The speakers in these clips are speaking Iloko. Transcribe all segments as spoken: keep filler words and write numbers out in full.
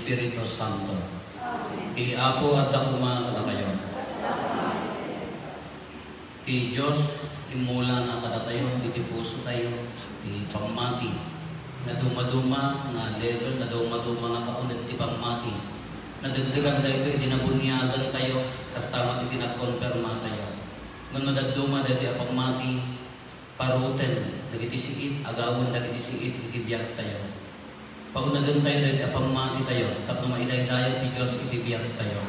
Espiritu Santo. Ti Apo adda koma kadakayo. Ti Dios immulana kadatayo iti pusotayo ti pammati. Nadumaduma nga level, nadumaduma nga kauneg ti pammati. Nadagdagan daytoy iti nabuniagantayo, kasta met iti nagkonpermatayo. Ngem nadadduma daytoy a pammati, paruten dagiti siit, agawen dagiti siit iti biagtayo. Paunegentayo daytoy a pammatitayo tapno maidaydayaw ti Dios iti biagtayo.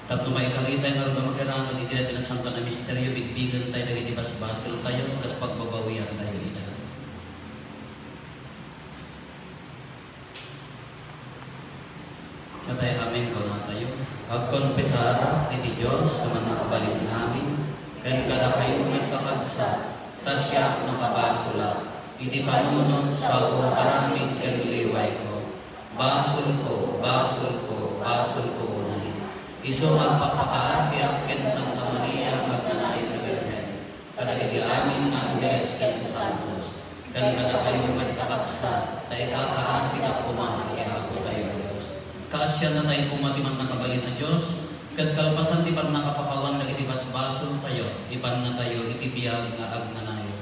Tapno maikaritayo ngarud a makirangan iti daytoy a nasantoan a misterio, bigbigentayo dagiti basbasoltayo ket pagbabawiantayo ida. Ket amin, kunatayo. Agkonfesarak iti Dios a Mannakabalin amin, ken kadakayo met, kakabsat, ta siak nakabasolak iti panunot, sao, aramid ken liwayko. Basolko, basolko, basolko unay. Isu nga agpakpakaasiak ken Santa Maria nga agnanayon a Birhen, kadagiti amin nga angheles ken sasantos, ken kadakayo met, kakabsat, ta ikakaasidak koma iti Apotayo a Dios. Kaasiannatayo koma ti Mannakabalin a Dios, ket kalpasan ti pannakapakawan dagiti basbasoltayo, ipannatayo iti biag nga agnanayon.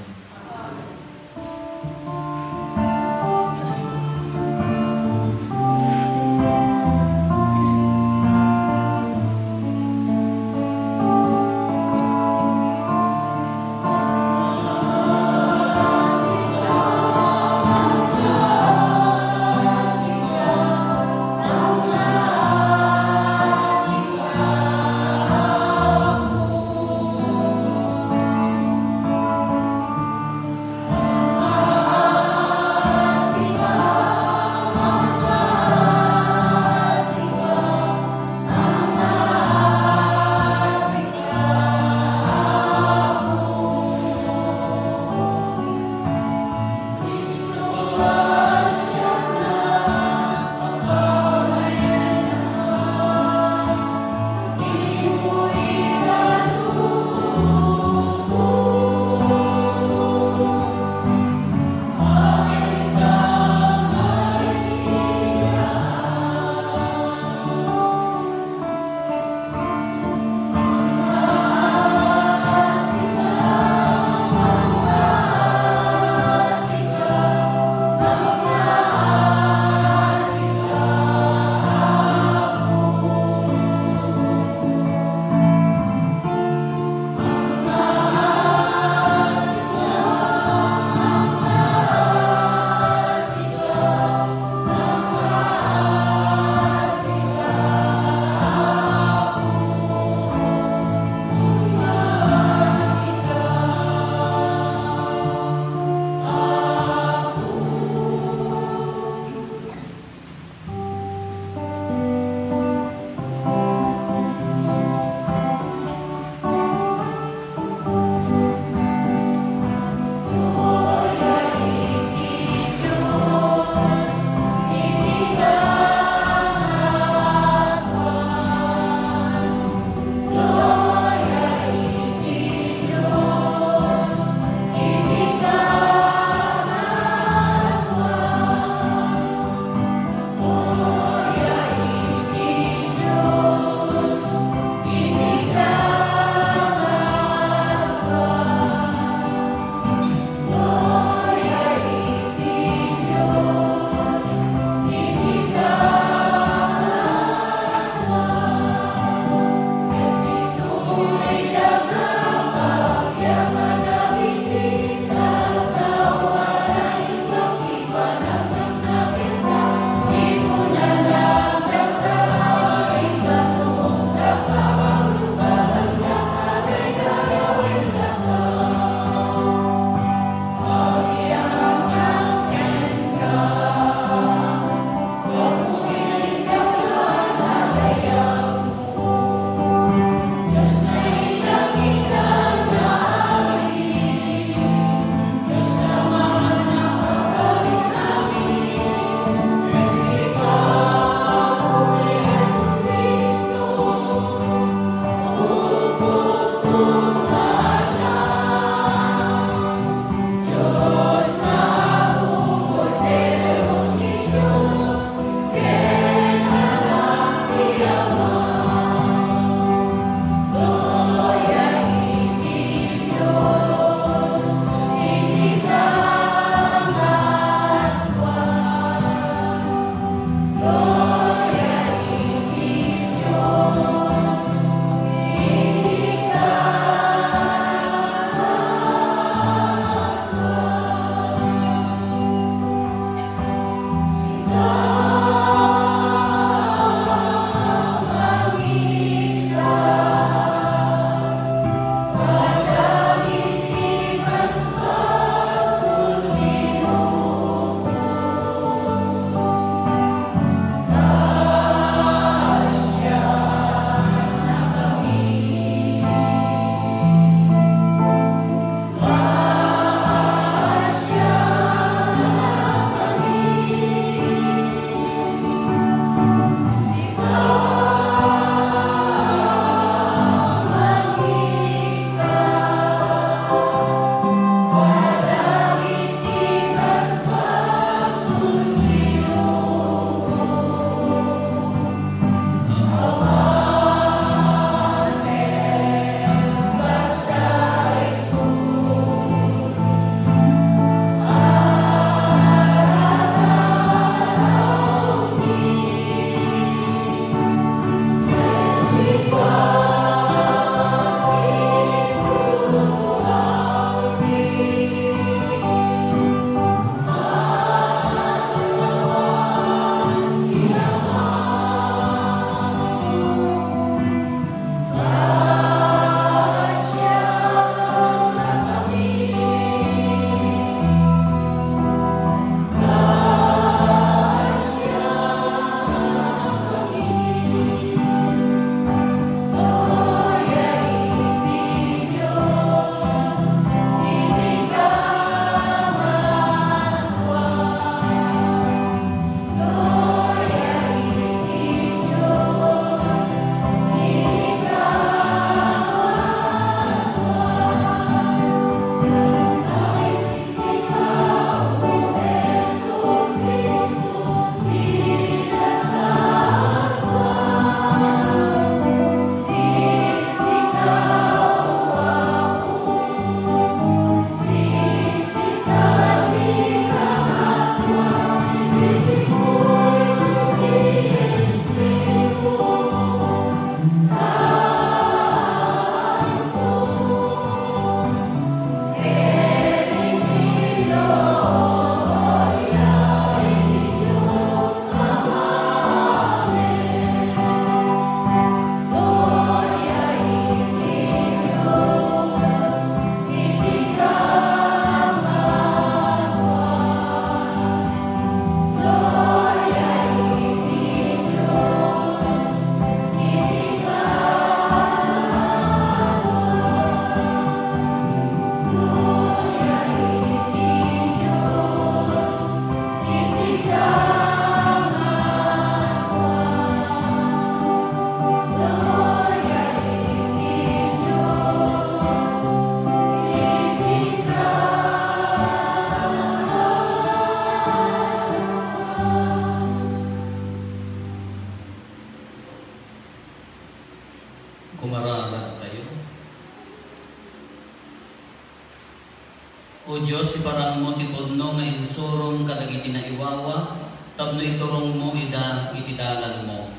O Dios, iparaanmo ti pudno nga insurom kadagiti naiwawa tapno iturongmo ida iti dalanmo.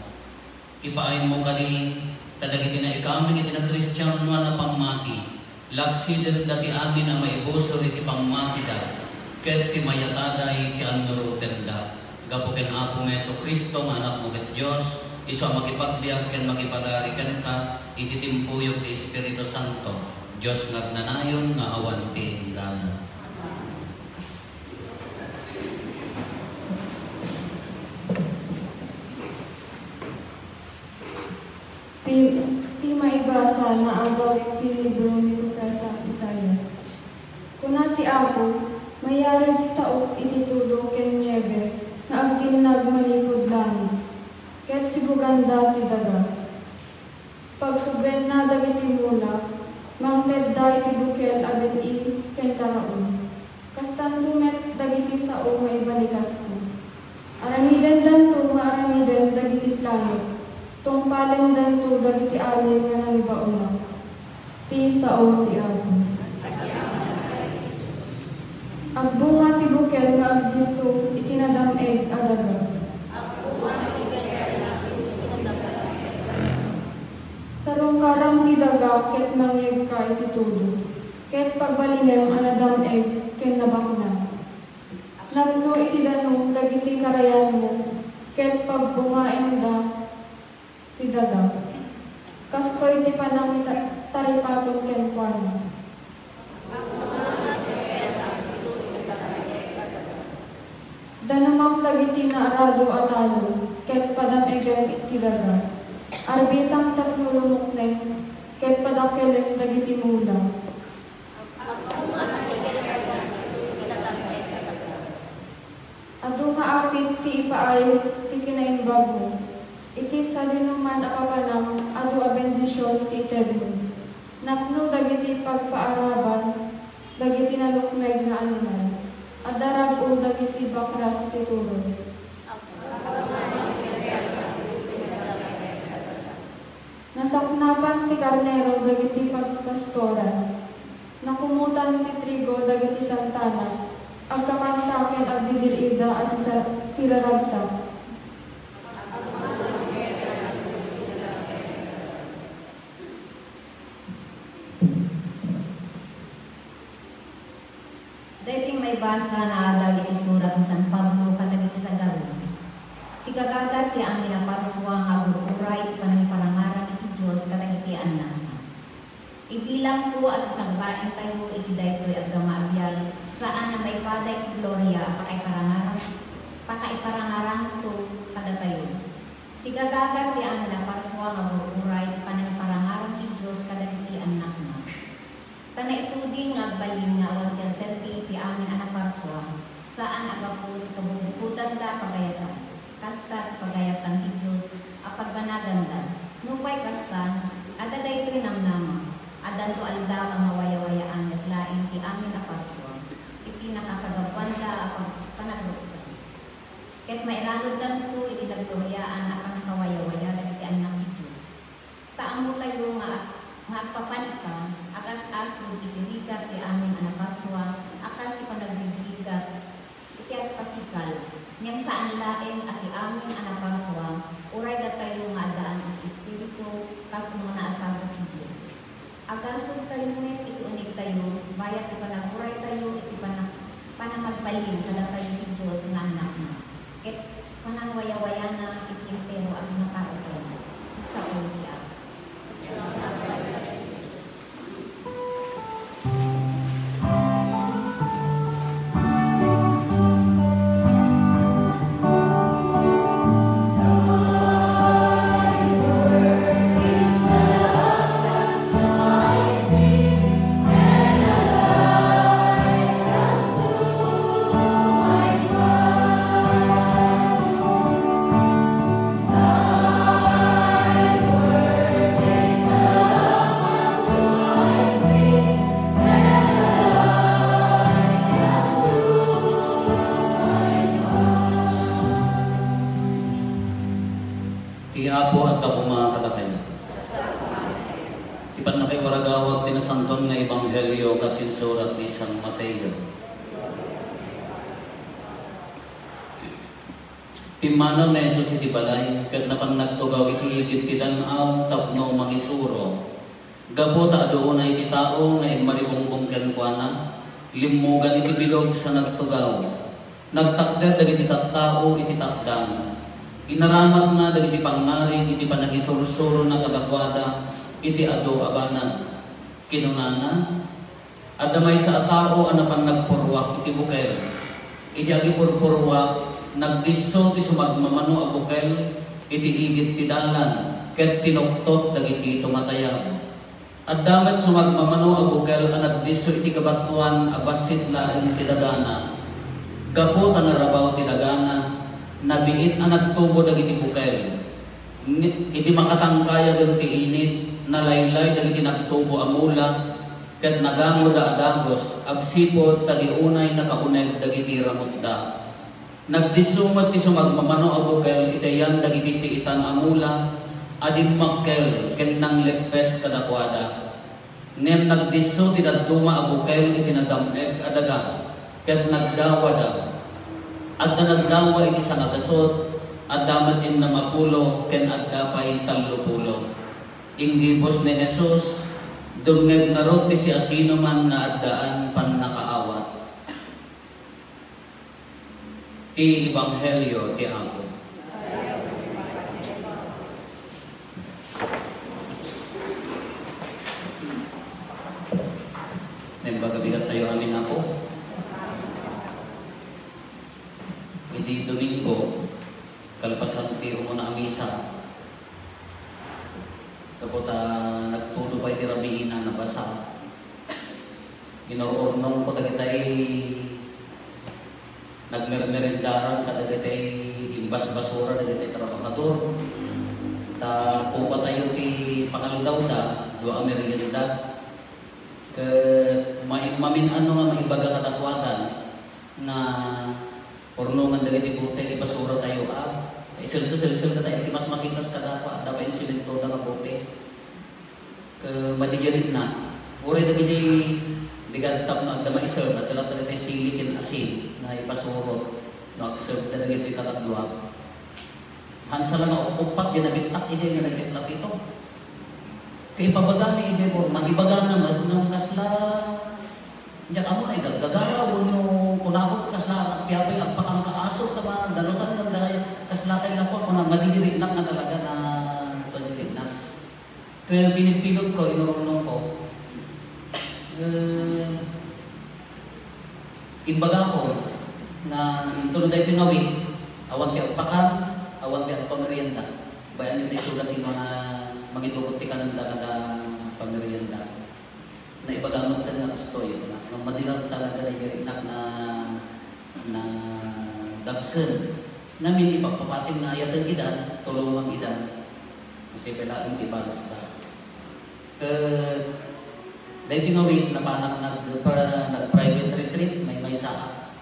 Ipaaymo kadi ta dagiti naikam iti nakristianoan a pammati, laksidenda ti amin a maibusor iti pammatida, ket ti mayataday ti annurotenda. Gapu ken Apomi Jesu-Cristo nga Anakmo ket Dios, isu a makipagbiag ken makipagari kenka iti timpuyog ti Espiritu Santo, Dios nga agnanayon nga awan ti inggana. Ti, ti maibasa naagaw iti libro ni Profeta Isaias. Kuna ti Apo, "Mayarigto ti saok iti tudo ken niebe nga agtinnag manipud langit, ket sibuganda ti daga." Pagtubbenna dagiti mula, mangtedda iti bukel a ben-i ken taraon. Kastanto met dagiti sao nga ibalikasko. Aramidendanto nga aramiden dagiti planet, tungpalendanto dagiti alin nga nangibaonnak. Ti sao ti Apo. Agbunga ti bukel nga agdisso iti nadam-eg a daga. Sarungkaram ti daga ket mangngegka iti tudo, ket pagbalinem a nadam-eg ken nabaknang. Napno iti danum dagiti karayanmo, ket pagbungaenda ti daga. Kastoy ti panangita-, taripaton kenkuana. Danumak dagiti naarado a talon, ket padam-egem iti daga. Arbisam tapno lumukneng, ket padakelem dagiti mula. Adu nga apit ti ipaay ti kinaimbagmo. Iti sadinoman a papanam, adu a bendision ti itedmo. Napno dagiti pagpaaraban dagiti nalukmeg nga animal, adda rag-o dagiti bakras ti turon. Nasaknapan ti karnero dagiti pagpastoran. Nakumotan ti trigo dagiti tantanag. Agkakanta ken agbidir-ida a sisa-, siraragsak. Daytoy maibasa naagaw iti surat ni San Pablo kadagiti taga-Roma. Sika gagayem ti amin a parsua nga agur-uray iti panangiparangarang iti Dios kadagiti annakna. Ibilangko a ti sabbaentayo iti daytoy a drama a biag, saan a maipada iti gloria a pakaiparangarang-, pakaiparangarangto kadatayo. Sika gagayem ti amin a parsua nga agur-uray iti panangiparangarang ti Dios kadagiti annakna. Ta naituding nga agbalin nga awan serserbi ti amin a naparsua, saan a gapu ti kabugbugotanda a pagayatan, kasta ti pagayatan ti Dios a pagbanaganda. Nupay kasta, adda daytoy namnama, addanto aldaw a mawayawayaan met laeng ti amin a parsua, iti nakakagapuanda a pag-, panagruksan. Ket mairanuddanto iti nagloriaan a pannakawayawaya dagiti annak ti Dios. Ta ammotayo nga, nga agpapanikam, agas-asod iti rigat ti amin a naparsua, a kas ti panagrigrigat iti agpasikal, ngem saan laeng a ti amin a naparsua, uray datayo nga addaan iti Espiritu, kas umuna a sabot ti Dios. Agasodtayo met iti unegtayo, bayat ti panaguraytayo iti pana-, panamagbalin kadatayo ti Dios nga annakna, ket panangwayawayana iti entero a kinataotayo. Sao ti Apo. Iwaragawag ti nasanton nga ebanghelio kas insurat ni San Mateo. Pimmanaw ni Jesus iti balay, ket napan nagtugaw iti igid ti dan-aw tapno mangisuro. Gapu ta adu unay ti tao nga immaribungbong kenkuana, limmugan iti bilog sa nagtugaw. Nagtakder dagiti tattao iti takdang. Inaramatna dagiti pangngarig iti panangisursurona kadakuada iti adu a banag. Kinunana, "Adda maysa a tao a napan nagpurruak iti bukel. Idi agipurpurruak, nagdisso ti sumagmamano a bukel iti igid ti dalan ket tinuktok dagiti tumatayab. Adda met sumagmamano a bukel a nagdisso iti kabatoan a bassit laeng ti dagana. Gapu ta narabaw ti dagana, nabiit a nagtubo dagiti bukel. Ng-, idi makatangkayagen ti init, nalaylay dagiti nagtubo a mula, ket nagangoda a dagus, agsipud ta di unay nakauneg dagiti ramutda. Nagdisso met ti sumagmamano a bukel iti ayan dagiti siitan a mula a dimmakkel ken nangleppes kadakuada. Ngem nagdisso ti dadduma a bukel iti nadam-eg a daga, ket nagdawada. Adda nagdawa iti sangagasut, adda met innem a pulo, ken adda pay tallo pulo." Inggibus ni Jesus, dumngeg ngarud ti siasinoman nga addaan pannakaawat. Ti Ebanghelio ti Apo. Naimbag a bigat tayo amin, Apo. Idi Domingo, kalpasan ti umuna a misa, gapu ta nagtudo pay ti rabiina, nabasa. Inur-urnongko dagitay nagmermerendaran kadagitay imbasbasura dagitay trabahador. Ta kupatayo ti pangaldawda, dua a merienda. Ket mai-, mamin-ano nga maibaga kadakuada nga urnongan dagiti bote, ibasuratayo a, iselseselseltayo ti mas masitas kadakuada, adda pay insementoda nga bote. Ket madidiritnak. Uray dagiti bigat tapno adda maiserve, adda latta dagiti sili ken asin nga ipasurot no agserve dagiti kakadua. Hansa la nga uppat diay nabittak idiay nga nagittak ito. Kaipabaga ni idiay mo, mangibagana met no kasla, diak ammo nga igagagaraw wenno kunakot kasla, piapay agpakangkaaso ta ma-, dalusan nga dayta, kasla kay lapo, kuna madidiritnak nga talaga na madidiritnak. Kaya pinipilot ko, inurunong ko. Eh, imbaga ko nga intuno daytoy nga week, awan ti agpakan, awan ti agpamerienda. Bayan iti isulat ti mga mangitugot ti kananda kada pamerienda. Naibaga met nga kastoy, nga, nga madiram talaga na iyarinak na, na dagsen. Ngamin, ipagpapating nga ayaten ida, tulungan ida. Masipay laeng ti ibagasda. Ket daytoy nga week, napanak nag-, pra-, nag-private retreat, maymaysaak.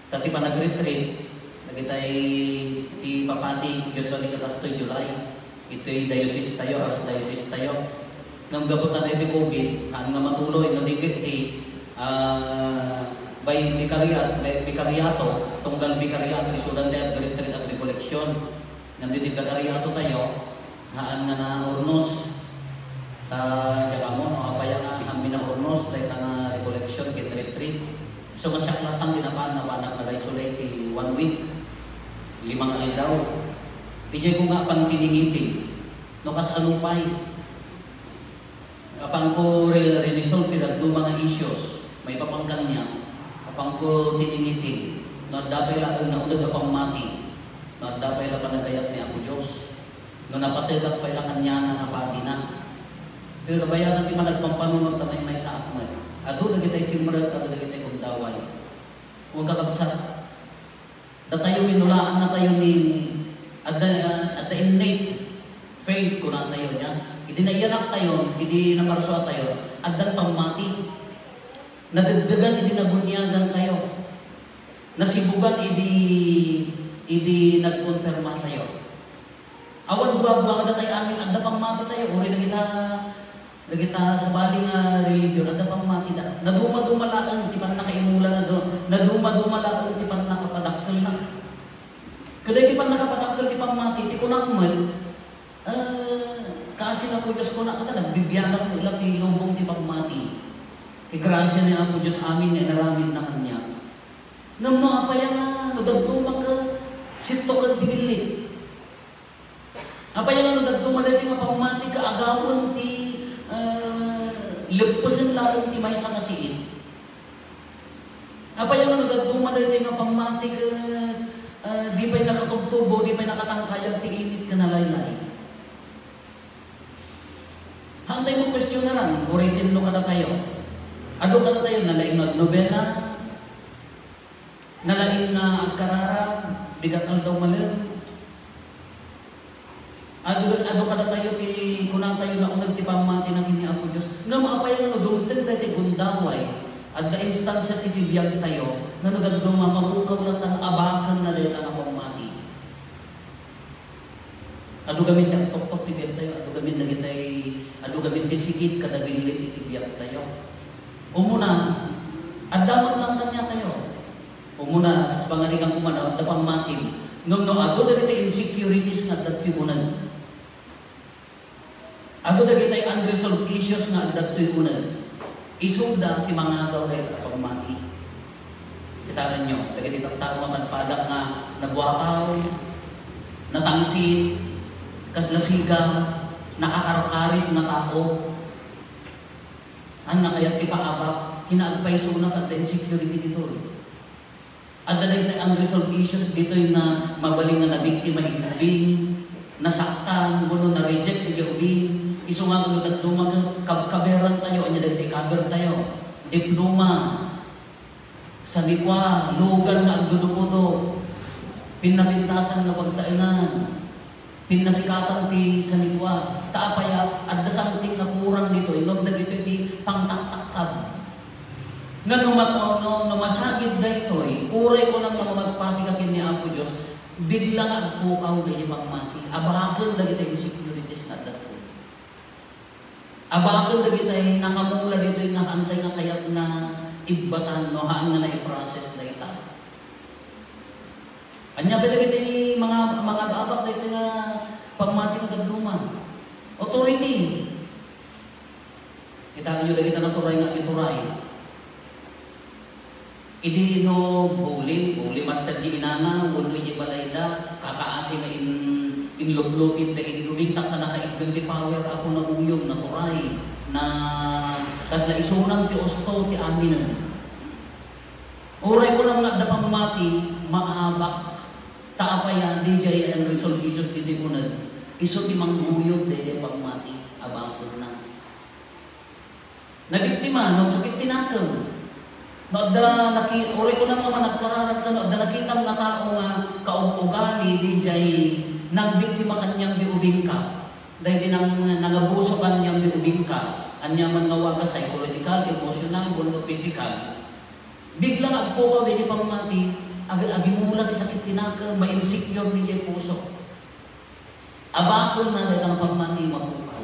Ta ti panagretreat, dagitay ti papadi, usually kakastoy July. Itoy diocese tayo, archdiocese tayo. Ngem gapu ta daytoy COVID, haan nga matuloy, no di ket ti, ah, bay-, vicariat, bay-, vicariato, tunggal vicariato, isudan tayo agretreat, agrecollection. Ngem ditoy vicariato tayo, haan nga naurnos. Ta, diak ammo no apay nga haan mi naurnos, dayta nga recollection ken retreat. Isu nga siak latta ti napan, napanak nag-isolate ti one week, lima nga aldaw. Idiay ko nga apan tiningiting, no kasano pay. Apanko re-, re-resolve ti dadduma nga issues, maipapan kaniak. Apanko tiningiting, no adda pay laeng nauneg a pammati, no adda pay la panagayat ni Apo Dios. No napategak pay la kaniana nga padina. Pero kabayanan ti panagpampanunot ta maymaysaak met. Adu dagitay simrek, adu dagitay gundaway. Wen kakabsat, datayo, minulaannatayo ni, adda, adda innate faith, kunatayo, nia. Idi naiyanaktayo, idi naparsuatayo, addan pammati. Nadegdegan idi nabuniagantayo. Nasibugan idi, idi nagkonfirmatayo. Awan duadua nga datay amin, adda pammatitayo. Uray dagita, Dagita sabali nga religion, adda pammatida. Nadumaduma laeng ti pannakaimulana, do-, nadumaduma laeng ti pannakapadakkelna. Kadagiti pannakapadakkel ti pammati, ti kunak met, eh, kaasi na Apo Dios kuna, kata nagbibiagan met la ti lubong ti pammati. Ti grasia ni Apo Dios amin nga inaramidna kaniak. Ngem no apay nga, no dadduma ket sittoken ti billit. Apay nga no dadduma daytoy nga pammati ket agawen ti, eh, leppesen laeng ti maysa nga siit. Apay nga no dadduma daytoy nga pammati ket, eh, di pay nakatubtubo, di pay nakatangkayag ti init ken nalaylay. Haantay mo kuestionaran, uray sinno kadatayo. Adu kadatayo, nalaing nga agnobena, nalaing nga agkararag, bigat aldaw malem. Adu, adu kadatayo ti kunatayo nga uneg ti pammatina ken ni Apo Dios. Ngem apay nga no dumteng daytoy gundaway, adda instances iti biagtayo, nga no dadduma, mapukaw latta, abakenna dayta nga pammati. Adu gamin ti agtoktok ti biagtayo, adu gamin dagitay, adu gamin ti sigit kada billit iti biagtayo. Umuna, adda met lang kaniatayo. Umuna, kas pangarigan ko man, adda pammatim. Ngem no adu dagitay insecurities nga adda ti uneg. Adu dagitay unresolved issues nga adda toy uneg. Isuda ti mangagaw dayta a pammati. Kitaenyo, dagiti tattao nga padpadak nga nabuakaw, natangsit, kasla siga, nakakarkarit nga tao. Ania kayat ti paabak, kinaagpaysona ket adda insecurity ditoy. Adda daytoy unresolved issues ditoy nga mabalin nga nabiktima iti ubing, nasaktan, wenno na-reject iti ubing. Isu nga no dadduma ket kabkaberantayo, ania daytoy kabertayo? Diploma, sanikua, lugan nga agdudukudo, pinnapintasan nga pagtaengan. Pinnasikatan ti sanikua. Ta apay a, adda something nga kurang ditoy, ngem dagitoy ti pangtaktakkab. Nga no mat-, no, no masagid daytoy, uray kunam nga mamatpati ka ken ni Apo Dios, bigla nga agpukaw daydi pammati. Abaken dagiti insecurities nga adda toy. Abaken dagitay nangamula ditoy nga haantay nga kayat nga ibbatan no haan nga naiprocess dayta. Ania pay dagiti mga, mga abak daytoy nga pammati nga dadduma? Authority. Kitaenyo dagita naturay nga agituray. Idi no buli, buli master di inana, wenno idiay balayda, kakaasi nga in-, inluplupit da idi ubing, tapno nakaiggen ti power, apo, nauyong, naturay, na kasla isunan ti usto, ti aminen. Uray kunam nga adda pammati, maabak. Ta apay a, diay unresolved issues ditoy uneg, isu ti mangguyod daydiay pammati, abakenna. Nabiktima, no, sakit ti nakem. No adda naki-, uray ko lang naman nagkararag ka, no adda nakitam nga tao nga kaug-ugali, diay nangbiktima kaniam di ubingka. Daydi nang-, nangabuso kaniam di ubingka. Ania man nga wagas, psychological, emotional, wenno physical. Bigla nga agpukaw daydi pammati, ag-, agimula ti sakit ti nakem, ma-insecure diay puso. Abakenna dayta nga pammati, mapukaw.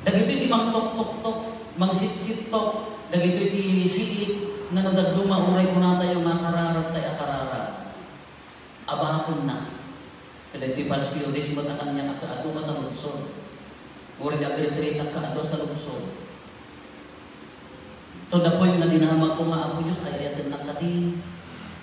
Dagitoy ti mangtoktoktok, mangsitsittok, dagitoy ti siit nga no dadduma uray kunatayo nga kararagtay a kararag. Abakenna. Kadagiti past few days met a kaniak a kaadua sa lungsod. Uray di agretreat a kaadua sa lungsod. To the point nga dinamagko nga, "Apo Dios, ay-ayatennak kadi."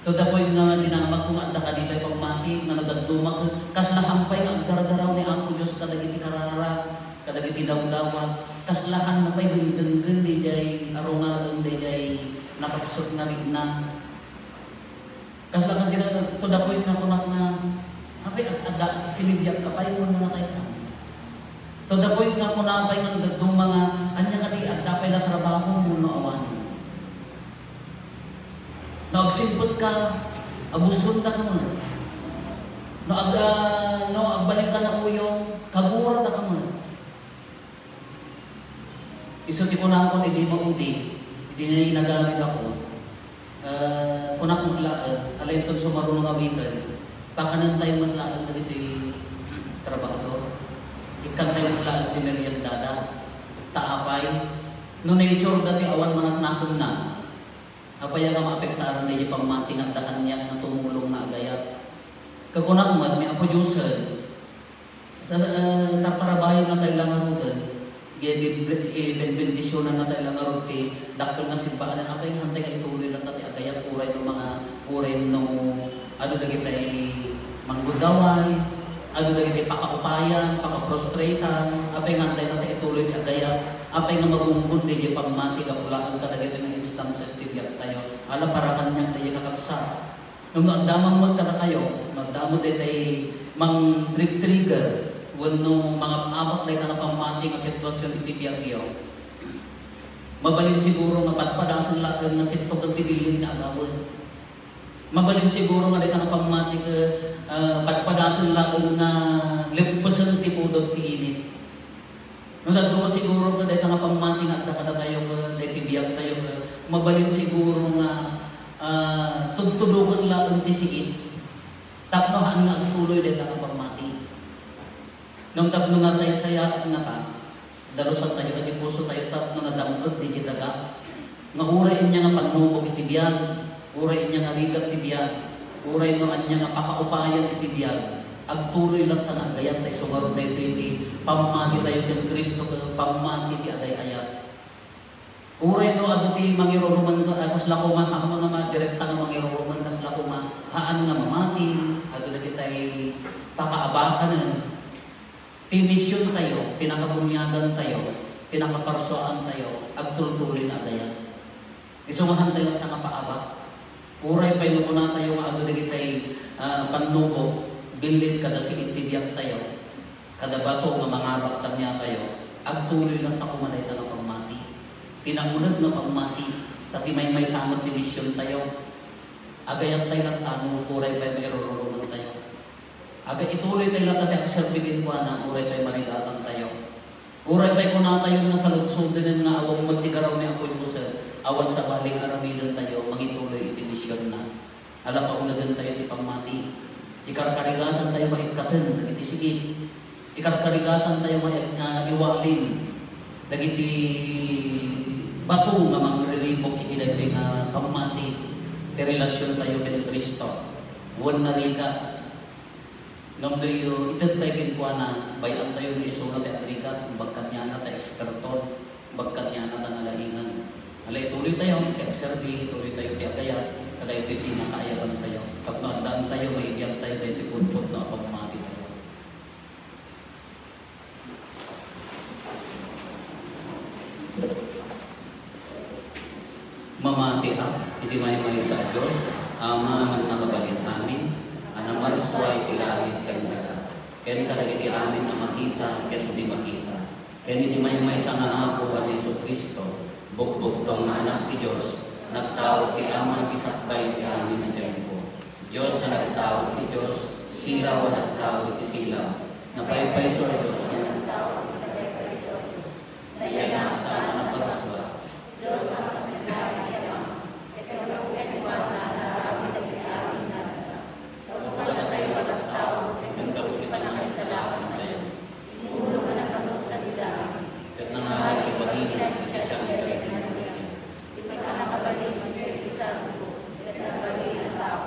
To the point nga dinamagko nga adda kadi pay pammati, nga no dadduma ket kasla haan pay nga agdardaraw ni Apo Dios kadagiti kararag, kadagiti dawdawat, kasla haanna pay dengdenggen daydiay arungaden daydiay nakapsut nga rikna. Kasla kasdi na, to the point nga kunak nga, "Apay, ad-, adda, sinibiak ka pay, wenno natay ka?" To the point nga kuna pay nga dadduma nga, "Ania kadi, adda pay la trabaho wenno awan?" No agsimpet ka, abusuenda ka met. No ag-, ah, no agbalin ka na uyong, kagurada ka met. Isu ti kunakon idi maudi, idi nagamit ako, eh, kunak met laeng, ala inton sumaruno nga weekend, pakanentayo met laeng dagiti trabahador. Ikkantayo met laeng ti meriendada. Ta apay, no nature dati awan manaknakenna, apay nga maapektaran daydi pammati nga adda kaniak nga tumulong nga agayat? Kakunak met, ni Apo Diosen, sa, eh, tartarabayan na tayo lang ngaruden, ge-, ge-, benbendisyonanna tayo lang ngarud ti dakkel nga simbaanan, apay nga hantay nga ituloy lang ta ti agayat, uray no mga, uray no, ano, dagitay manggudaway, ano, dagitay pakaupayan, pakaprostratean, apay nga hantay nga ta ituloy ti agayat, apay nga magunggod daydi pammati gapu laeng kadagitoy nga instances ti biagtayo. Ala, para kaniak daydi, kakabsat. Ngem no adda met kadatayo, no adda met daytay mang-trigger wenno mangab-abak dayta nga pammati nga sitwasyon iti biagyo, mabalin siguro nga padpadasen laeng nga sittoken ti bilin nga agawid. Mabalin siguro nga dayta nga pammati ket, ah, padpadasen laeng nga leppesen ti pudot ti init. No dadduma siguro ket dayta nga pammati nga adda kadatayo ket dayta biagtayo ket mabalin siguro nga, ah, tudtudoken laeng ti siit tapno haan nga agtuloy dayta nga pammati. Ngem tapno nasaysayaat nga ta, dalusantayo iti pusotayo tapno nadam-eg daydi daga nga uray ania nga pannubok iti biag, uray ania nga rigat ti biag, uray no ania nga pakaupayan iti biag, agtuloy latta nga agayat ta isu ngarud daytoy ti pammatitayo ken Cristo ken pammati ti agay-ayat. Uray no adu ti mangirurumen ka, ah, kasla koma, ammom nga madirekta nga mangirurumen, kasla koma, haan nga mamati, adu dagitay pakaabakanen. Ti misiontayo, ti nakabuniagantayo, ti nakaparsuaantayo, agtultuloy nga agayat. Isu nga hantay latta nga paabak. Uray pay no kunatayo nga adu dagitay, ah, pannubok, billit kada siit ti biagtayo, kada bato nga mangabak kaniatayo, agtuloy latta koma dayta nga pammati. Ti nauneg nga pammati, ta ti maymaysa met ti misiontayo. Agayat pay latta no uray pay mairururongantayo. Aga ituloy tayo latta ti agserbi kenkuana, uray pay marigatantayo. Uray pay kunatayo nga saludsodenen nga awan met ti garaw ni Apo Diosen, awan sabali nga aramidentayo, mangituloy iti misionna. Ala, kaunegentayo ti pammati. Ikarkarigatantayo maikkaten dagiti siit. Ikarkarigatantayo nga, nga iwalin dagiti bato nga mangriribuk iti daytoy nga pammati ti relasiontayo ken Cristo. Wen narigat. Ngem no itedtayo kenkuana, bay-antayo nga isuna ti agrigat, bagkaniana ta eksperton, bagkaniana ta nalaingan. Ala, ituloytayo ti agserbi, ituloytayo ti agayat, kadaytoy ti nakaayabantayo. Tapno addaantayo, maidiantayo daytoy pudpudno a pammatitayo. Mamatiak iti maymaysa a Dios, Ama nga nakabalin amin, a namarsua iti langit ken daga, ken kadagiti amin a makita ken di makita, ken iti maymaysa nga Apo a ni Jesu-Cristo, bugbugtong nga Anak ti Dios, nagtaud ti Ama iti sakbay ti amin a tiempo. Dios a nagtaud iti Dios, silaw a nagtaud iti silaw, napaypayso a Dios a nagtaud iti napaypayso a Dios. Nayanak sana a nagparsua. Dios a masidlak iti Ama, ket gapu kenkuana, naaramid dagiti amin nga daga. Gapu kadatayo a tattao, ken gapu ti panangisalakantayo, immulog a nakabuktas ti langit, ket nangalan ti balina iti siasino ti Espiritu Santo, iti pannakabalin ti Espiritu Santo, ket nagbalin a tao.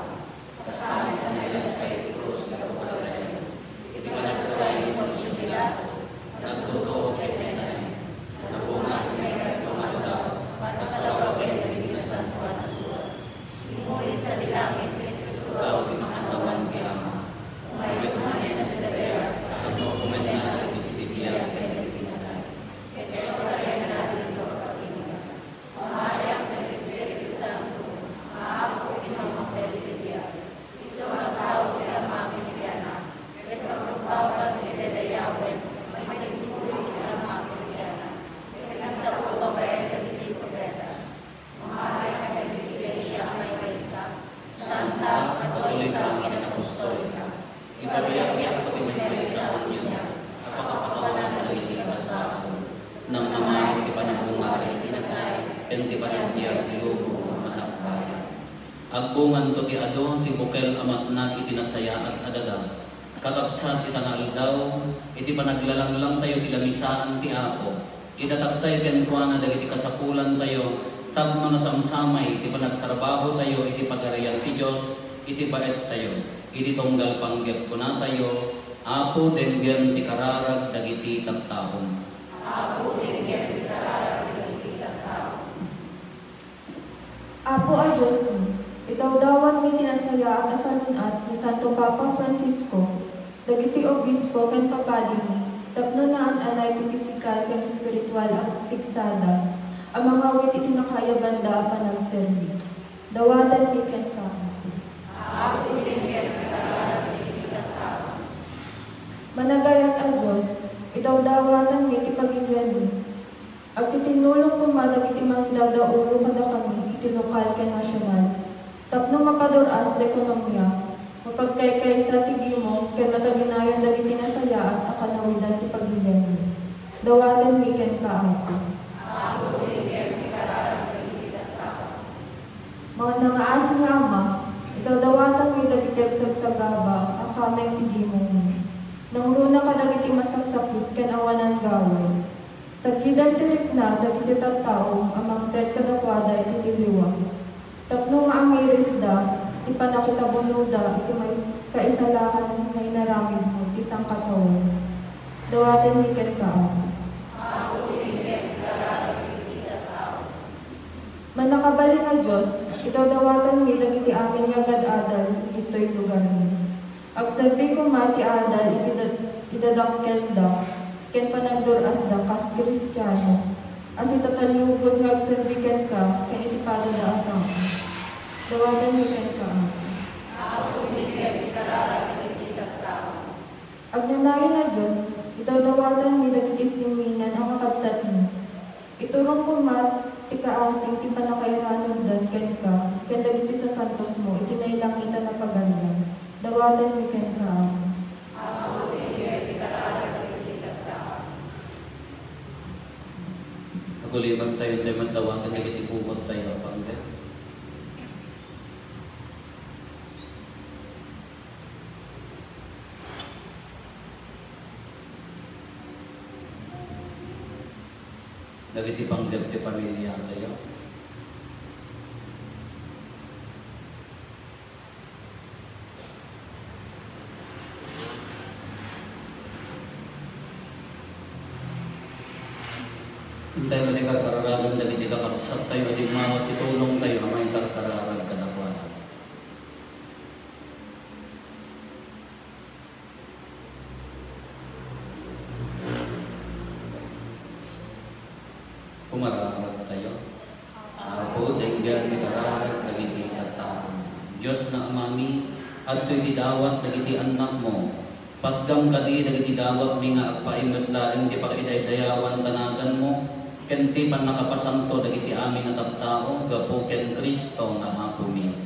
Kastamit a nailansa iti krus ti kabukagantayo. Iti panagturay ni Poncio Pilato, nagtutoo ken naitanem. Nabunga iti maikatlo nga aldaw, pasasawagen dagiti nasantoan a surat. Immuli sadi langit ket isu ti makannawan ti Ama. Umaydok manen a sidayag, tapno umenna dagiti sibibiag ken dagiti natay. Ket ipagarianna dagiti agpakinagan. Mamatiak iti Espiritu Santo, nga Apo iti mangpet iti biag. Isu nga agtaud iti Ama ken iti Anak, ket pagrumpawan iti daydayawen, maitimpulo iti Ama ken iti Anak, ket nagsao babaen dagiti profetas. Mamatiak iti Iglesia a maymaysa, santa, katolika, ken apostolika. Ipabiagbiagko ti maymaysa a unionda a pakapakawan dagiti kabasbasolda. Namnama iti panagdungnga iti natay ken ti panagbiag ti lubong a masakbayan. Agbunganto ti adu ti bukel a matnag iti nasayaat a daga. Kakabsat, ita nga aldaw, iti panaglalanglangtayo ti lamisaan ti Apo, Idataktay kenkuana dagiti kasapulantayo tapno nasamsamay ti panagtrabahotayo iti Pagarian ti Dios iti baettayo. Iti tunggal panggep kunatayo, Apo, denggem ti kararag dagiti tattaom. Apo, denggem ti kararag dagiti tattaom. Apo a Diosmi, itawdawanmi ti nasayaat a salun-at ni Santo Papa Francisco, dagiti obispo ken papadimi, tapno naan-anay ti pisikal ken espiritual a pigsada a mangawit iti nakaayabanda a panagserbi. Dawatenmi kenka, Apo. Managayat a Dios, idawdawatanmi ti pagilianmi. Agtitinnulong koma dagiti mangidadaulo kadakami iti lokal ken nasional, tapno mapadur-as ti ekonomia, mapagkaykaysa ti gimong ken mataginayon dagiti nasayaat a kanawidan ti pagilianmi. Dawatenmi kenka, Apo. Apo, denggem ti kararag dagiti tattao. Manangaasi nga Ama, idawdawatanmi dagiti agsagsagaba a kameng ti gimongmi. Nangruna kadagiti masaksakit ken awanan gaway. Sagiden ti rikna dagiti tattao a mangted kadakuada iti tiliwam, tapno maamirisda ti pannakitabunoda iti maikaisalakad nga inaramidmo iti sangkataoan. Dawatenmi kenka, Ama. Mannakabalin a Dios, idawdawatanmi dagiti amin nga agad-adal ditoy lugarmi. Agserbi koma ti adal iti da-, iti dadakkelda ken panagdur-asda kas Kristiano a sitataliwgod nga agserbi kenka ken iti padada a tao. Dawatenmi kenka, Ama. Agnanayon a Dios, idawdawatanmi dagiti sinminan a kakabsatmi. Iturom koma ti kaasing ti pannakairanuddan kenka ken dagiti sasantosmo iti nailangitan a pagarian. Dawatenmi kenka, Ama. Agulimantayo, tay maddawaten dagiti bukottayo a panggep. Dagiti panggep ti pamiliatayo. Intay met ti karkararagan dagiti kakabsattayo a dimmawat ti tulongtayo a maikarkararag kadakuada. Kumararagtayo. Apo, denggen ti kararag dagiti tattao. Dios nga Amami, adtoy ti dawat dagiti annakmo. Patgam kadi dagiti dawatmi nga agpaay met laeng ti pakaidaydayawan ti naganmo, ken ti pannakapasanto dagiti amin a tattao gapu ken Cristo nga Apomi.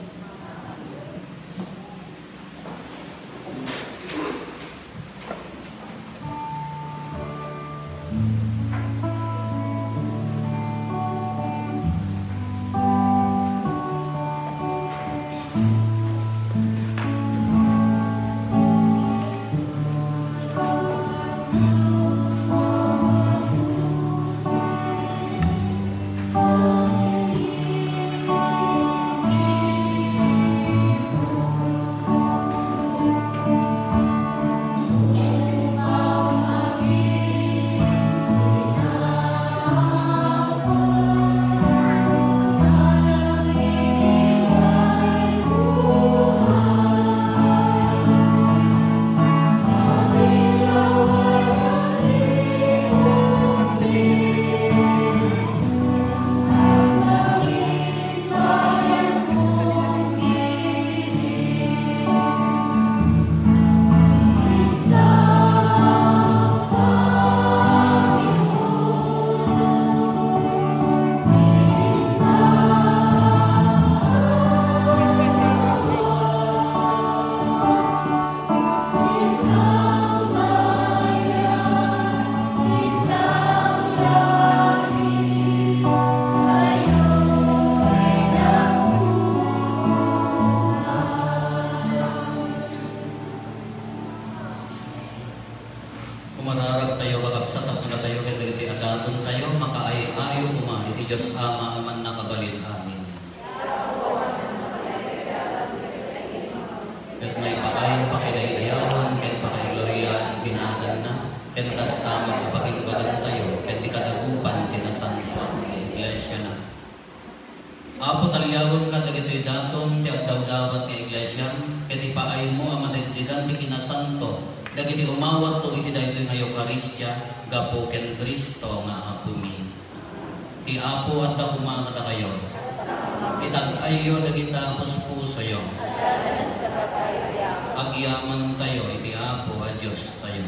Dios Ama a mannakabalin. Amen. Ket maipaay pakidaydayawan ken pakaigloriaan ti naganna, ken kasta met a pakigbagantayo ken ti kadagupan ti nasantoan nga iglesiana. Apo, taliawenka dagitoy daton ti agdawdawat nga iglesiam, ket ipaaymo a madagdigan ti kinasanto dagiti umawatto iti daytoy nga Eukaristia gapu ken Cristo nga Apomi. Ti Apo adda koma kadakayo. Itag-ayyo dagita puspusoyo. Agyamantayo iti Apo a Diostayo.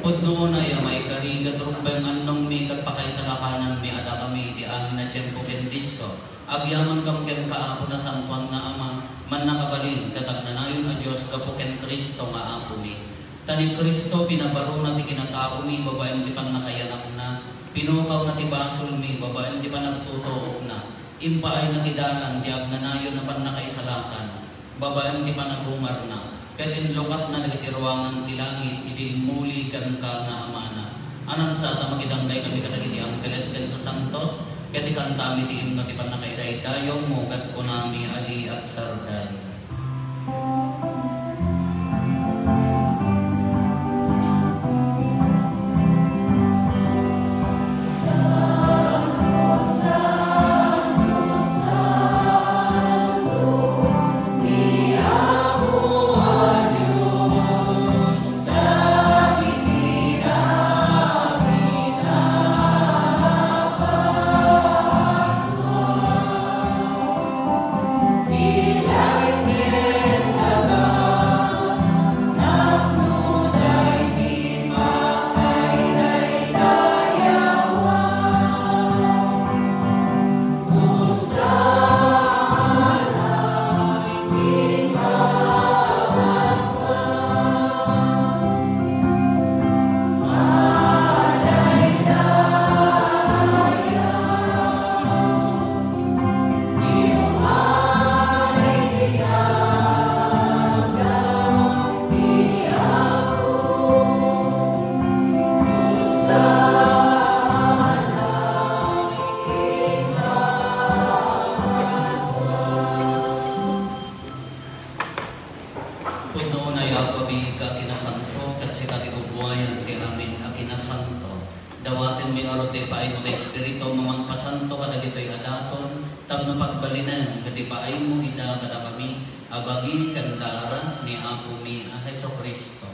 Pudno unay a maikari ket rumbeng annongmi ket pakaisalakananmi a dakami iti amin a tiempo ken disso. Agyamankami kenka, Apo, nasantoan nga Ama, mannakabalin ket agnanayon a Dios gapu ken Cristo nga Apomi. Ta ni Cristo pinabarona ti kinataomi babaen ti pannakaiyanakna, pinukawna ti basolmi babaen ti panagtutuokna, impaayna ti dalan ti agnanayon a pannakaisalakan babaen ti panagungarna, ket inlukatna dagiti ruangan ti langit idi immuli kenka nga Amana. Anansa ta makidanggay kami kadagiti angheles ken sasantos, ket ikantami ti imno ti pannakaidaydayawmo, ket kunami a di agsardeng. Pudno unay, Apo, a biig a kinasanto, ket sika ti gugwayan ti amin a kinasanto. Dawatenmi ngarud ti ipaaymo ti Espiritu a mangpasanto kadagitoy a daton, tapno pagbalinen ket ipaaymo ida kadakami a bagi ken dara ni Apomi a Jesu-Cristo.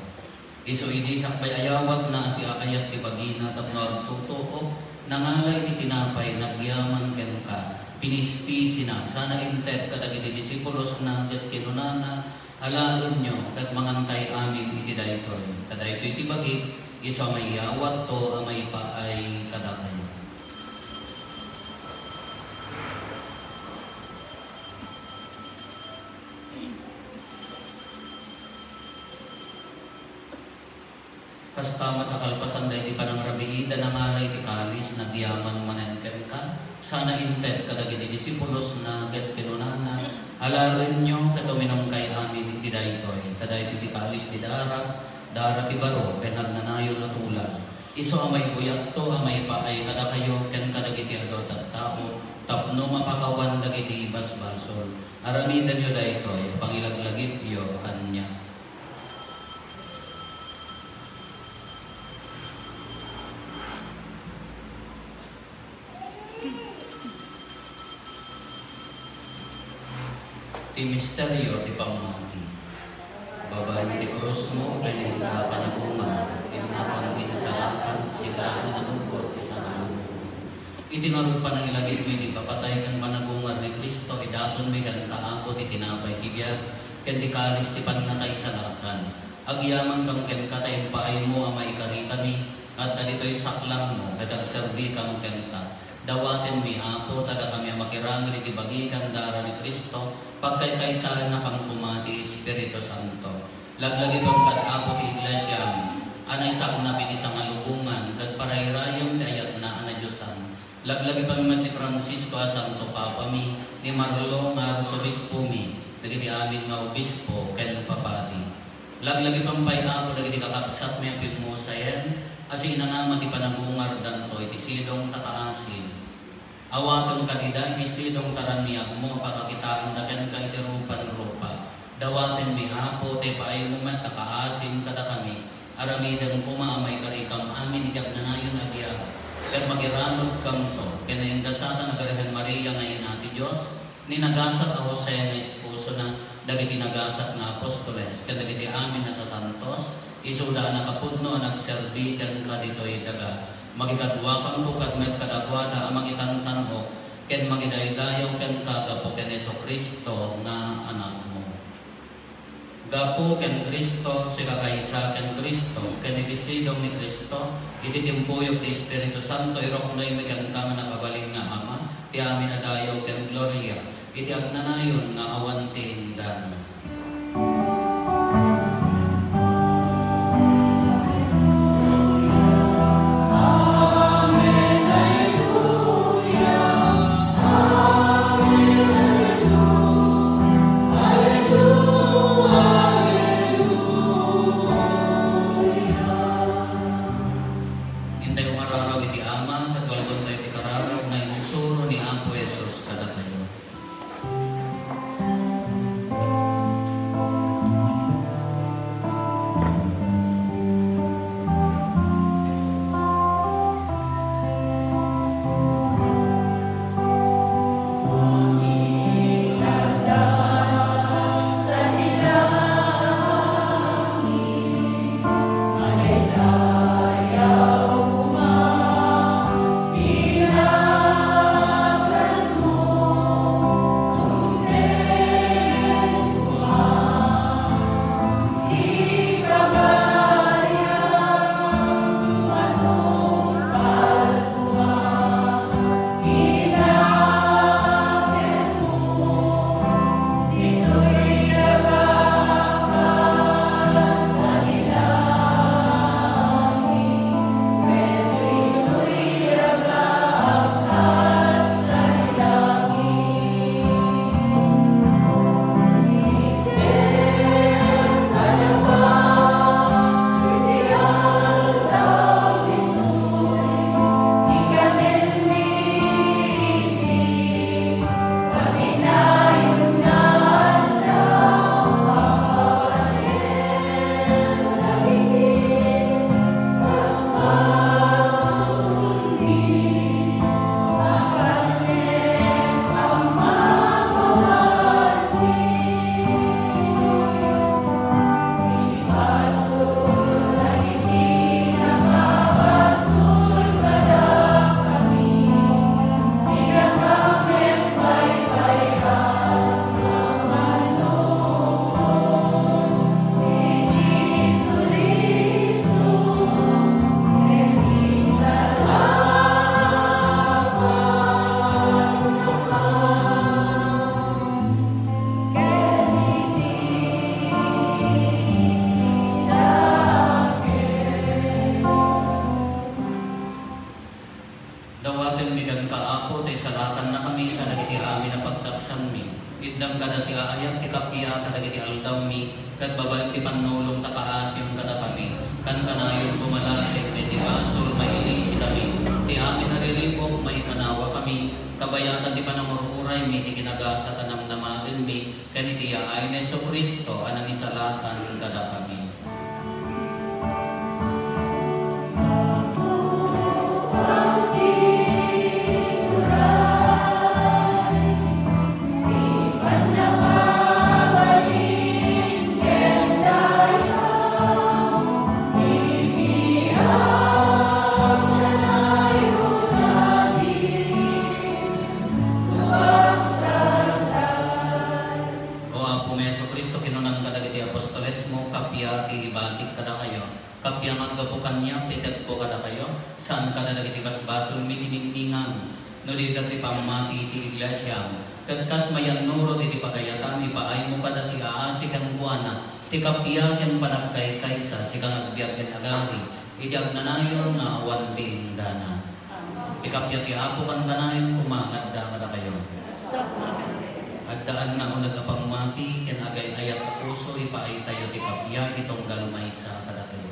Isu idi sakbay ayawatna a siaayat ti bagina tapno agtutuok, nangala iti tinapay, nagyaman kenka, pinispisina, sana inted kadagiti disipulosna, ket kinunana, Alaenyo ket mangantayo amin iti daytoy, ta daytoy ti bagik, isu a mayawatko a maipaay kadakayo. Kasta met a kalpasan daydi panangrabiida, nangala iti kalis, nagyaman manen kenka, sana inted kadagiti disipulosna, ket kinunana, Alaenyo ket uminumkay amin iti daytoy, ta daytoy ti kalis ti dara, dara ti baro ken agnanayon a tulag. Isu a maibuyatko a maipaay kadakayo ken kadagiti adu a tattao, tapno mapakawan dagiti basbasol. Aramidenyo daytoy a pangilaglagipyo kaniak. Ti misterio ti pammati. Babaen ti krusmo ken inka panagungar, inka pangkinsalakan, sika a nanuggot ti sangalubongan. Iti ngarud panangilagipmi iti ipapatay ken panagungar ni Cristo, idatonmi kenka, Apo, ti tinapay ti biag ken ti kalis ti pannakaisalakan. Agyamankami kenka ta impaaymo a maikarikami, adda ditoy saklangmo, ket agserbikami kenka. Dawatenmi, Apo, ta dakami a makiramid iti bagi ken dara ni Cristo, pagkaykaysaennakami koma ti Espiritu Santo. Laglagipem kad Apo ti Iglesiam a naisaknap iti sangalubongan ket parayrayem ti ayatna a nadiosan. Laglagipem met ni Francisco a Santo Papami, ni Marlo nga Arsobispomi, dagiti amin nga obispo ken papadi. Laglagipem pay, Apo, dagiti kakabsatmi a pimmusayen a sinanama ti panagungardanto iti sidong ta kaasi. Awatenka dida iti sidong taraniagmo a pakakitaenda kenka iti rupan-rupa. Dawatenmi, Apo, ti paaymo met a kaasim kadakami. Aramiden koma a maikarikam amin iti agnanayon a biag, ket magiranudkamto ken naingasatan a Birhen Maria nga ina ti Dios, ni nagasat a Jose nga esposona, dagiti nagasat nga apostoles, ken dagiti amin a sasantos, isuda a nakapudno a nagserbi kenka ditoy daga. Makikaduakanto kadi met kadakuada a mangitantan-ok ken mangidaydayaw kenka gapu ken Jesu-Cristo nga Anakmo. Gapu ken Cristo, sika kaysa ken Cristo, ken iti sidong ni Cristo, iti timpuyog ti Espiritu Santo, iruknoymi kenka nga nakabalin nga Ama, ti amin a dayaw ken gloria, iti agnanayon nga awan ti indan. Intay umararaw iti Ama, ket walgontayo ti kararag nga insuro ni Apo Jesus kadatayo. Dawatenmi kenka, Apo, ta isalakannakami kadagiti amin a pagtagsanmi. Itdem kada siaayat ti kappia kadagiti aldawmi, ket babaen ti pannulong ta kaasim kadakami. Kankanayon koma laeng iti basol, mailisikami. Ti amin a riribuk, maikanawakami. Kabayatan ti panangur-uraymi, ti kinagasat a namnamaenmi, ken iti yaay ni Jesu-Cristo a nangisalakan kadakami. O Apomi Jesu-Cristo, kinunam kadagiti apostolesmo, kappia ti ibagik kadakayo. Kappia nga aggapu kaniak ti tedko kadakayo, saan kada dagiti basbasolmi ti ningningang. No di ket ti pammati ti iglesiam, ket kas mayannurot iti pagayatam, ipaaymo kada siaasi kenkuana ti kappia ken panagkaykaysa, sika nga agbiag ken agari iti agnanayon nga awan ti inggana. Ti kappia ti Apo kankanayon koma nga adda kadakayo. Addaanna uneg a pammati ken agay-ayat a puso, ipaaytayo ti kappia iti tunggal maysa kadakayo.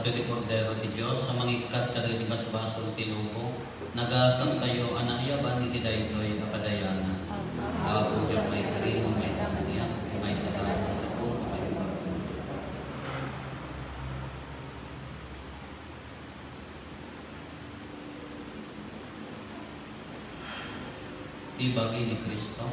Ti Kordero ti Dios a mangikkat kadagiti basbasol ti lubong, nagasat tayo a naayaban iti daytoy a padayanan. Apo, diak maikari no maitan niya ti maysa a sapul a maimbag. Ti bagi ni Cristo.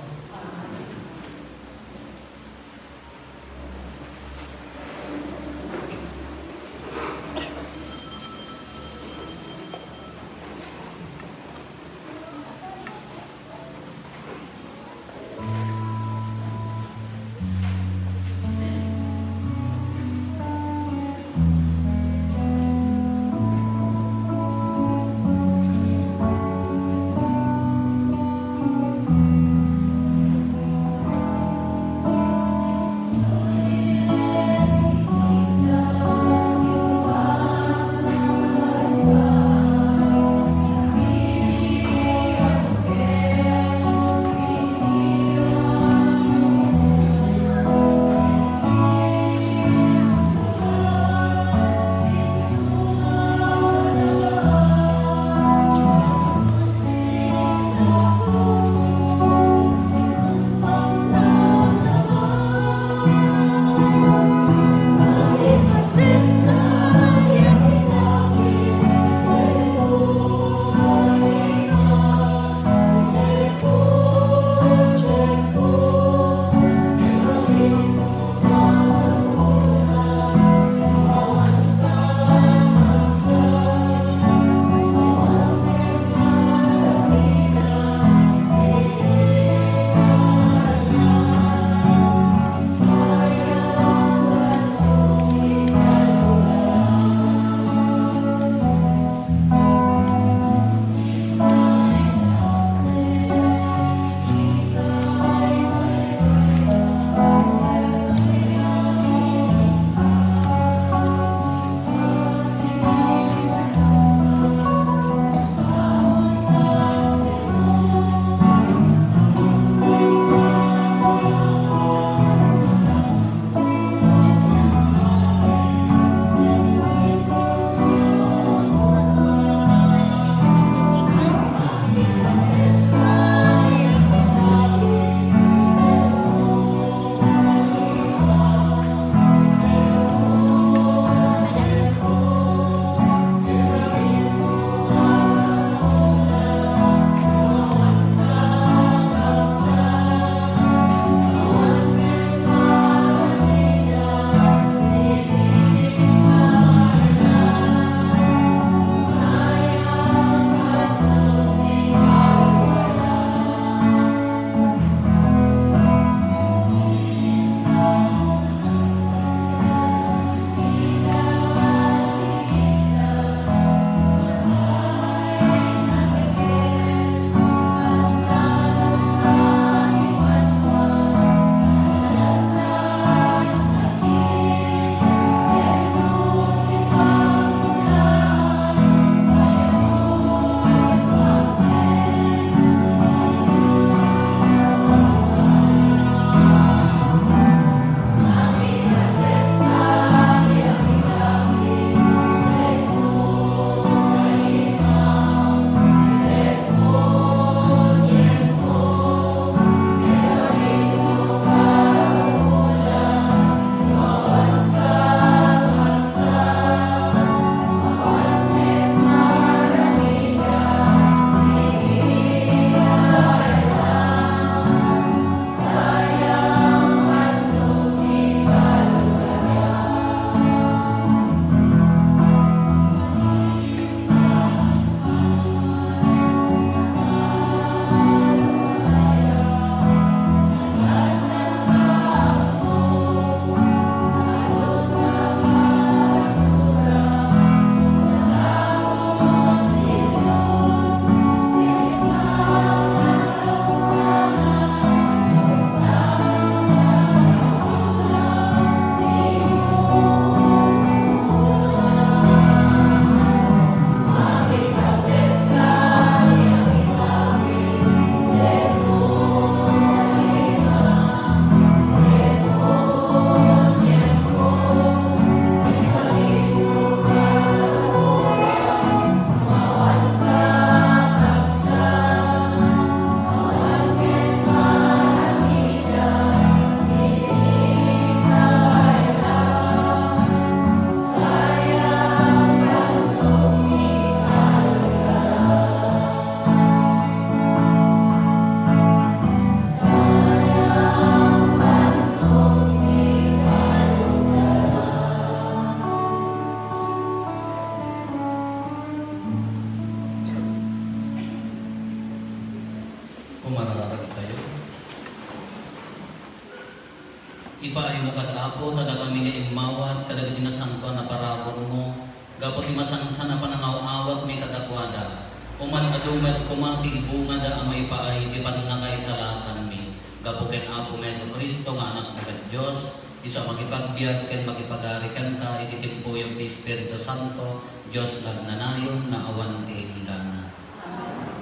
Ipaaymo kad Apo, ta dakami nga immawat kadagiti nasantoan a paraburmo, gapu ti masansan a panangaw-awatmi kadakuada. Uman adu met koma ti ibungada a maipaay ti pannakaisalakanmi. Gapu ken Apo Jesu-Cristo nga Anakmo ket Dios, isu a makipagbiag ken makipagari kenta iti timpuyo ti Espiritu Santo, Dios nga agnanayon nga awan ti inggana.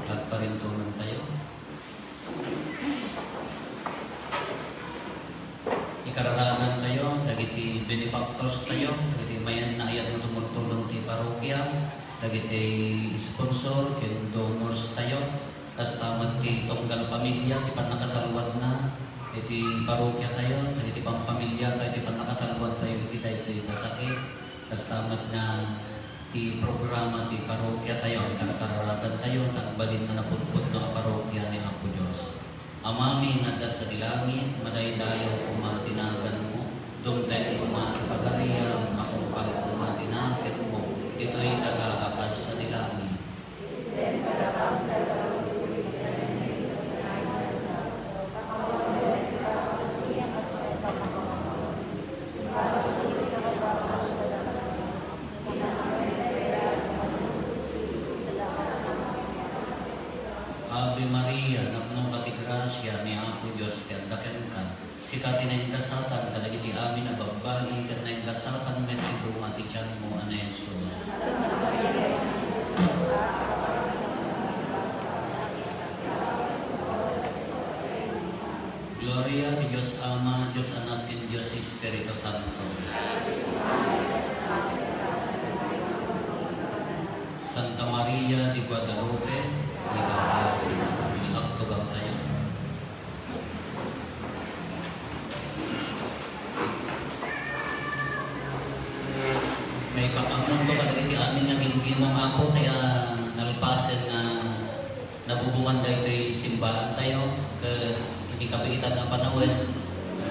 Agparintunan tayo. Ikararagan tayo dagiti benefactors tayo, dagiti mayan nga ayat nga tumultulong ti parokia, dagiti sponsor ken donors tayo, kasta met ti tunggal pamilya ti pannakasaluadna iti parokia tayo, dagiti pampamilya tayo ti pannakasaluad tayo iti daytoy nga sakit. Kasta met nga ti programa ti parokia tayo, ikarkararagan tayo, ta agbalin nga napudpudno a parokia ni Apo Dios. Amami nga adda sadi langit, madaydayaw koma ti naganmo, dumteng koma ti pagariam, matungpal koma ti nakemmo, ditoy daga a kas sadi langit. Ave Maria, napnoka ti grasia, ni Apo Dios ti adda kenka. Sika ti naingasatan kadagiti amin a babbai, ket naingasatan met ti bunga ti tianmo a ni Jesus. Gloria ti Dios Ama, Dios Anak, ken Dios Espiritu Santo. Santa Maria de Guadalupe, ikaasi, agtugaw tayo. Maipakaammonto kadagiti amin nga gimgimong, Apo, kaya nalpasen nga nabubungan daytoy simbaan tayo, ket iti kabiitan nga panawen,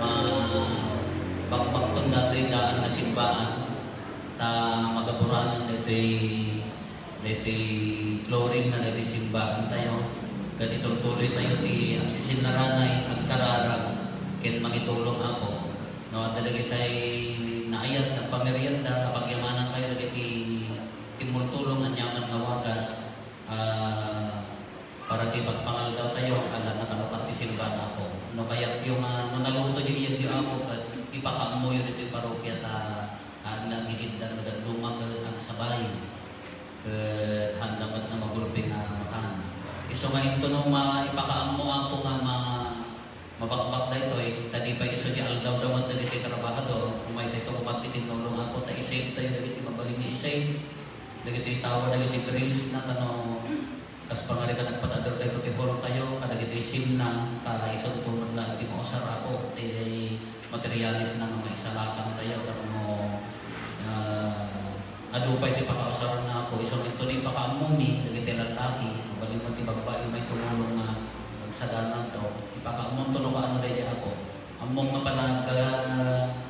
mabakbakton datoy daan nga simbaan, ta magaburanan daytoy daytoy flooring na daytoy simbaan tayo, ket itultuloy tayo ti agsisinnarana, agkararag, ken mangitulong, Apo. No, adda dagitay naayat a pamerienda, apagyamanan tayo dagiti timmultulong aniaman nga wagas, ah, para ti pagpangaldaw tayo, ala, nakalukat ti simbaan, Apo. No kayatyo nga, no naluto di iyagyo, Apo, ket ipakaammoyo ditoy parokia ta Haan nga agiddan nga dadduma ket agsabay, ket haanda met nga magulpi nga makan. Isu nga intono maipakaammo, Apo, nga ma-, mabakbak daytoy, ta di pay isu ti aldaw da met dagiti trabahador, umaytayto koma ti tinnulong, Apo, ta i-save tayo dagiti mabalin nga i-save, dagiti tawa, dagiti bills na, ta no Kas pangarigan, nagpadader dayto ti hall tayo, kadagiti simna, ta isunto met laeng ti mausar, Apo, ti materialis na nga maisalakan tayo, tapno, ah, adu pay ti pakausarna, Apo, isu met ti pakaammomi, dagiti lallaki, mabalin met ti babbai, may tumulong nga agsagananto. Ipakaammonto no kaano daydi, Apo. Ammok nga panag-,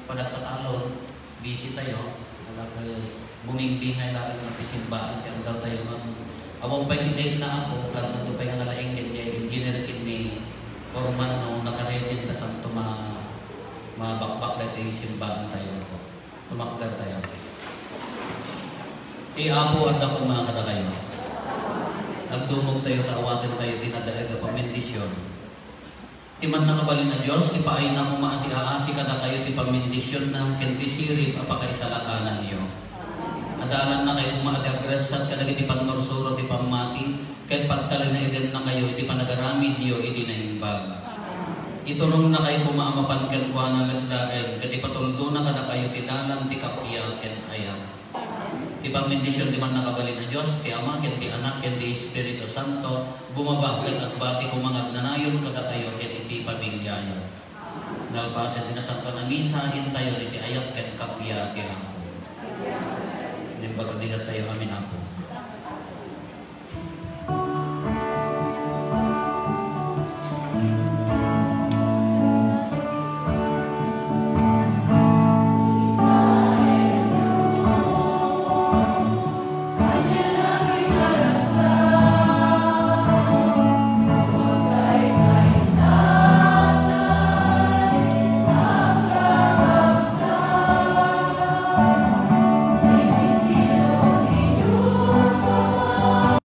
panagtatalon, Busy tayo. Anak, eh, bumigbingay laeng nga ti simbaan ti aldaw tayo, ma'am. Awan pay ti date na, Apo, plano to pay nga nalaing ken jay engineer ken ni foreman no nakaready ta santo ma-, mabakbak daytoy simbaan tayo, Apo. Tumakder tayo. Ti Apo adda koma kadakayo. Agdumog tayo ta awaten tayo ti nadael a pamendisyon. Ti Mannakabalin a Dios, ipaayna koma a siaasi kadakayo ti pammendisionna ken ti sirib a pakaisalakananyo. Adalannakayo koma a ti agressat kadagiti pannursuro ti pammati, ket pagtalinaedennakayo iti panagaramidyo iti naimbag. Ituronnakayo koma a mapan kenkuana met laeng, ket ipatuldona kadakayo ti dalan ti kappia ken ayat. Ti pammendision ti Mannakabalin a Dios, ti Ama, ken ti Anak, ken ti Espiritu Santo, bumaba ket agbati koma nga agnanayon kadakayo ken iti pamiliayo. Nalpasen ti Nasantoan a Misa, intayon iti ayat ken kappia ti Apo. Naimbag a bigat tayo, amin, Apo.